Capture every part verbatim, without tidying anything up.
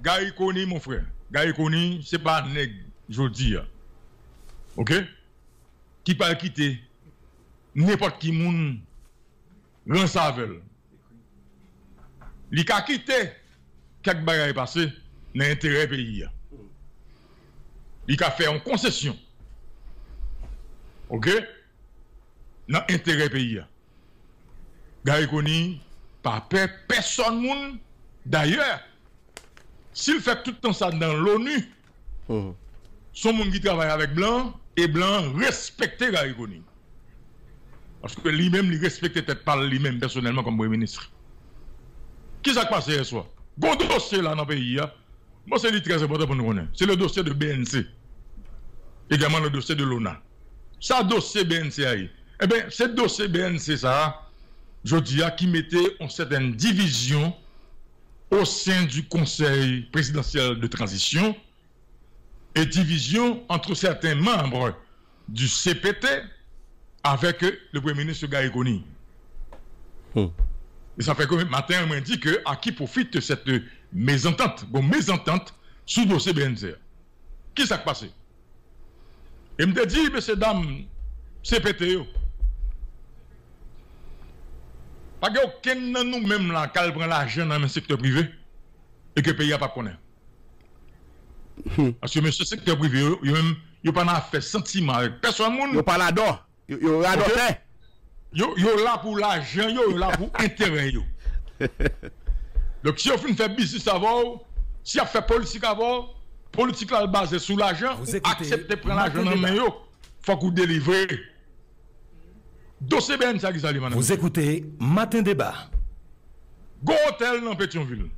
Gary Conille, mon frè, Gary Conille, se pa nèg jodi a, oke, ki pral kite nenpòt ki moun ranse avè l. Li ka kite kèk bagay pase nan enterè peyi a. Li ka fè yon konsesyon, oke, nan enterè peyi a. Gary Conille pa pè pèsòn moun. Dayè, si l fè tout tan sa nan l'ONU, se yon moun ki travay avèk blan, e blan respekte Gary Conille. Paske li menm, li respekte tèt pa l li menm pèsonèlman kòm premye minis. Kisa k pase yè swa? Gon dosye la nan peyi a. Bon, se li trè enpòtan pou nou konnen. Se le dossier de B N C. Également le dossier de l'ONA. Sa dosye B N C a ye? Enben, se dosye B N C sa a, jodi a, ki mete yon sètèn divizyon au sein du Conseil présidentiel de transition et division entre certains membres du C P T avec le Premier ministre Gary Conille. E sa fè ke maten an, mwen di ke à qui profite cette mésentente? Bon, mezantant sou dosye B N C a. Kisa k pase? E m te di, mesye dam C P T yo, pa gen okenn nan nou menm la k al pran lajan nan men sektè prive e ke peyi a p ap konnen. Paske mesye sektè prive yo, yo menm, yo pa nan afè santiman avèk pèsòn moun. Yo pa ladan. Yo, yo radòtè. Yo, yo la pou lajan yo, yo la pou enterè yo. Donk, si yo fin fè biznis avè w, si y ap fè politik avè w, politik la al baze sou lajan, ou aksepte pran lajan nan men yo, fòk ou delivre. Dosye B N C a ki sa li, madanm? Vous écoutez Matin Débat. Gwo otèl nan Petyonvil.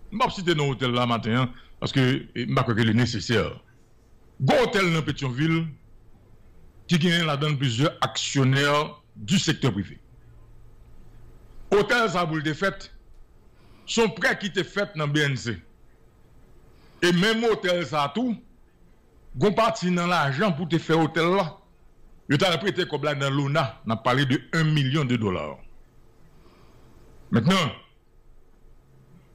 M p ap site non otèl la maten an, paske, eh, m pa kwè ke li nesesè. Gwo otèl nan Petyonvil ki genyen ladan l plizyè aksyonè du secteur privé. Otèl sa pou l te fèt, se yon prè ki te fèt nan B N C. E menm otèl sa tou, gon pati nan lajan pou te fè otèl la, yo t al prete kòb la nan l'ONA, n ap pale de un million de dollars. Mentnan,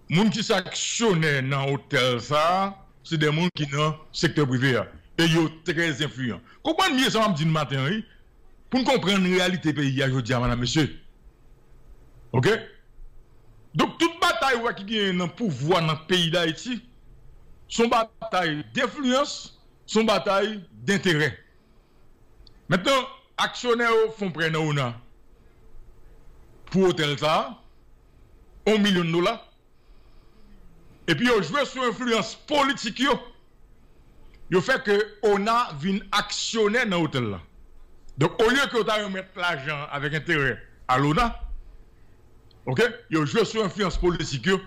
moun ki se aksyonè nan otèl sa a, se de moun ki nan sektè prive a. E yo trè enfliyan. Konprann byen sa m ap di n maten an, wi, pou n konprann reyalite peyi a jodi a, madam, mesye. Oke? Donk, tout batay ou wè ki genyen nan pouvwa nan peyi Dayiti, se yon batay denfliyans, se yon batay denterè. Mentnan, aksyonè yo fè yon prè nan ONA pou otèl sa a, yon milyon dola. Epi yo jwe sou enfliyans politik yo. Yo fè ke ONA vin aksyonè nan otèl la. Donk, olye ke yo ta remèt lajan avèk enterè a l'ONA, oke, yo jwe sou enfliyans politik yo.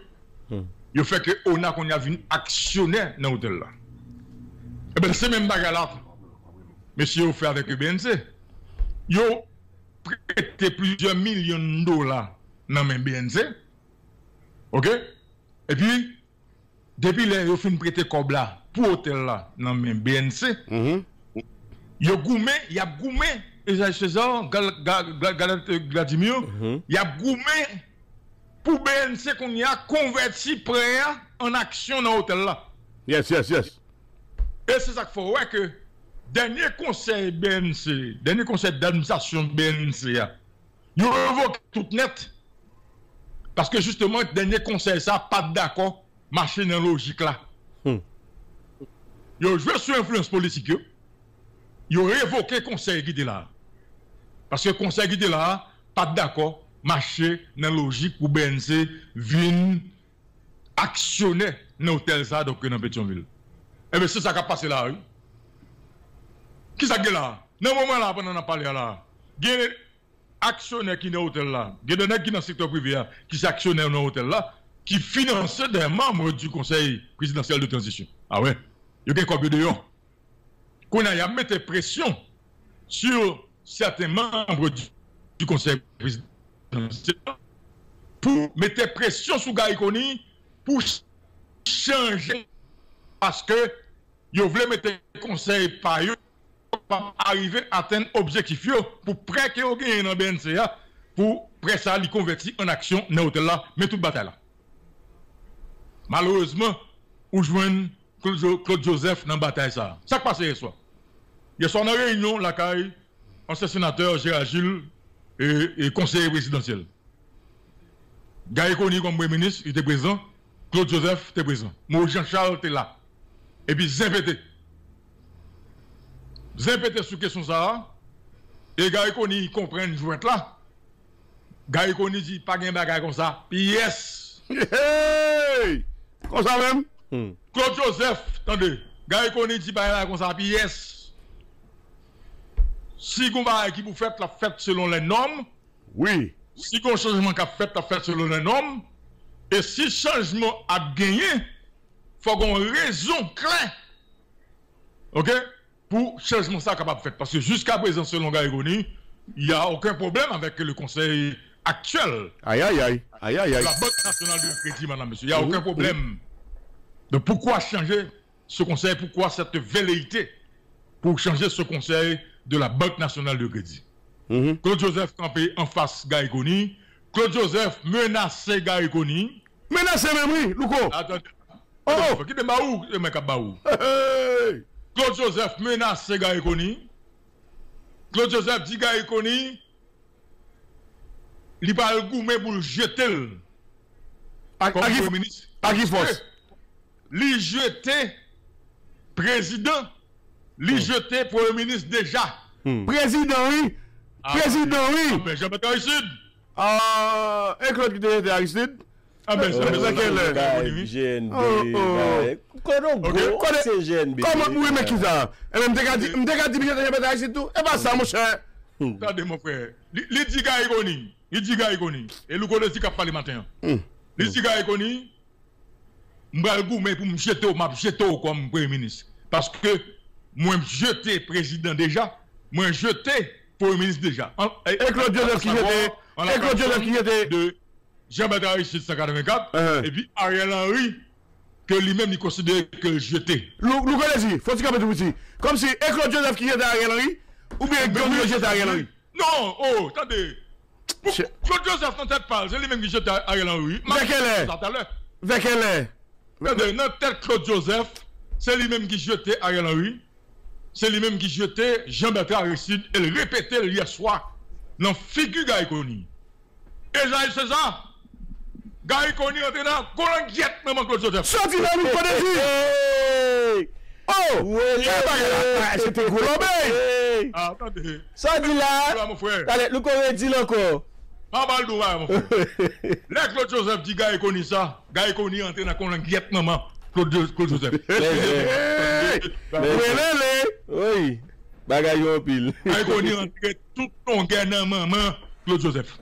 Yo fè ke ONA kounye a vin aksyonè nan otèl la. Enben, se menm bagay la, mesye yo fè avèk B N C. Yo prete plizyè milyon dola nan men B N C. Oke? Epi, depi lè yo fin prete kòb la pou otèl la nan men B N C, yo goumen, y ap goumen, Ezayi Sezar, Gal-, Ga-, Ga-, Galet Gladimir, y ap goumen pou B N C kounye a konvèti prè a an aksyon nan otèl la. Yes, yes, yes. E se sa k fè w wè ke dènye konsèy B N C, dènye konsèy d'administrasyon B N C a, yo revoke tout nèt. Paske jisteman, dènye konsèy sa pa t dakò mache nan lojik la. Yo jwe sou enfliyans politik yo. Yo revoke konsèy ki te la a. Paske konsèy ki te la a pa t dakò mache nan lojik pou B N C vin aksyonè nan otèl sa a, donk nan Petyonvil. Enben, se sa k ap pase la a, wi. Kisa k gen la a? Nan moman la a, pandan n ap pale a la a, gen aksyonè ki nan otèl la, gen de nèg ki nan sektè prive a, ki se aksyonè nan otèl la, ki finanse des membres du Conseil présidentiel de transition. A wè, yo gen kòb yo deyò. Kounye a, y ap mete presyon sur certains membres du, du Conseil présidentiel pou mete presyon sou Gary Conille pou chanje, paske yo vle mete konsèy pa yo kapab arive atenn objektif yo pou prè ke yo genyen nan B N C a, pou prè sa li konvèti an aksyon nan otèl la, men tout batay la. Malerezman, ou jwenn Claude Jo- Claude Joseph nan batay sa a. Sa k pase yèswa? Yèswa nan reyinyon lakay ansyen senatè Gérard Gilles, e, e konseye prezidansyèl. Garry Conille kòm premye minis, li te prezan, Claude Joseph te prezan. Maurice Jean Charles te la. Epi zen pete. Zen pete sou kesyon sa a, e Garry Conille konprann jwèt la. Garry Conille di pa gen bagay konsa pyès. Hey! Konsa menm? Hmm. Claude Joseph, tande, Garry Conille di pa gen bagay konsa pyès. Si gon bagay ki pou fèt, l ap fèt selon lè nòm. Wi. Si gon chanjman k ap fèt, l ap fèt selon lè nòm. E si chanjman ap genyen, fò gon rezon klè. Oke? Pou chanjman sa kapab fèt. Paske jiska prezan, selon Garry Conille, il y a aucun problème avec le conseil actuel. Ayayay, ayayay. La Banque Nationale de Crédit, madame, monsieur. Il y a aucun problème. Donc pourquoi changer ce conseil? Pourquoi cette velléité pour changer ce conseil de la Banque Nationale de Crédit? Claude Joseph kanpe anfas Garry Conille. Claude Joseph menase Garry Conille. Menase menm wi, Louko. Atande. Oh, oh. Kite m ba ou, e mwen k ap ba ou. Hey! Claude Joseph menase Garry Conille. Claude Joseph di Garry Conille li pral goumen pou l jete l kòm premye minis. A ki fòs? Li jete prezidan, li jete premye minis deja. Prezidan wi. Prezidan wi. Anben, Jean Bertrand Aristide. Ah, e Claude ki te jete Aristide? Ah, ben, sa, ben, sa, sa, G N B, oh, oh. Kodo gwo, se G N B. Kòman pou remet ki sa? Ebyen, m te ka di, m te ka di, m jete Jean Bertrand Aristide tou. E pa sa, monchè. Tande, mon frè. Li, li di Garry Conille. Li di Garry Conille. E Louko Désir k ap pale maten an. Li di Garry Conille, m pral goumen pou m jete w, m ap jete w kòm premye minis. Paske mwen jete prezidan deja, mwen jete premye minis deja. E Claude Joseph ki jete, e Claude Joseph ki jete. Jean Bertrand Aristide san katrevenkat, epi Ariel Henry, ke li menm li konsidere ke l jete. Lou, Louko Désir, fò ti kanpe tou piti. Kòmsi e Claude Joseph ki jete Ariel Henry, oubyen gang yo jete Ariel Henry? Non, oh, tande. Claude Joseph nan tèt pa l, se li menm ki jete Ariel Henry. Vè kèlè? Vè kèlè? Tande, nan tèt Claude Joseph, se li menm ki jete Ariel Henry. Se li menm ki jete Jean Bertrand Aristide e l repete l yèswa nan figi Garry Conille. E sa, se sa. Garry Conille antre nan kolangyèt manman Claude Joseph. Sòti nan nou kote di. Oh! Woye, e bagay la, bagay, se te gwo lòbèy. Ah, tande. Sa w di la? Tande, Louko redi l ankò. Pa ba l dou a, mon frè. Lè Claude Joseph di Garry Conille sa, Garry Conille antre nan kolangyèt manman Claude, Claude Joseph. Hey! Wi, bagay yo anpil. Garry Conille antre tout longè nan manman Claude Joseph.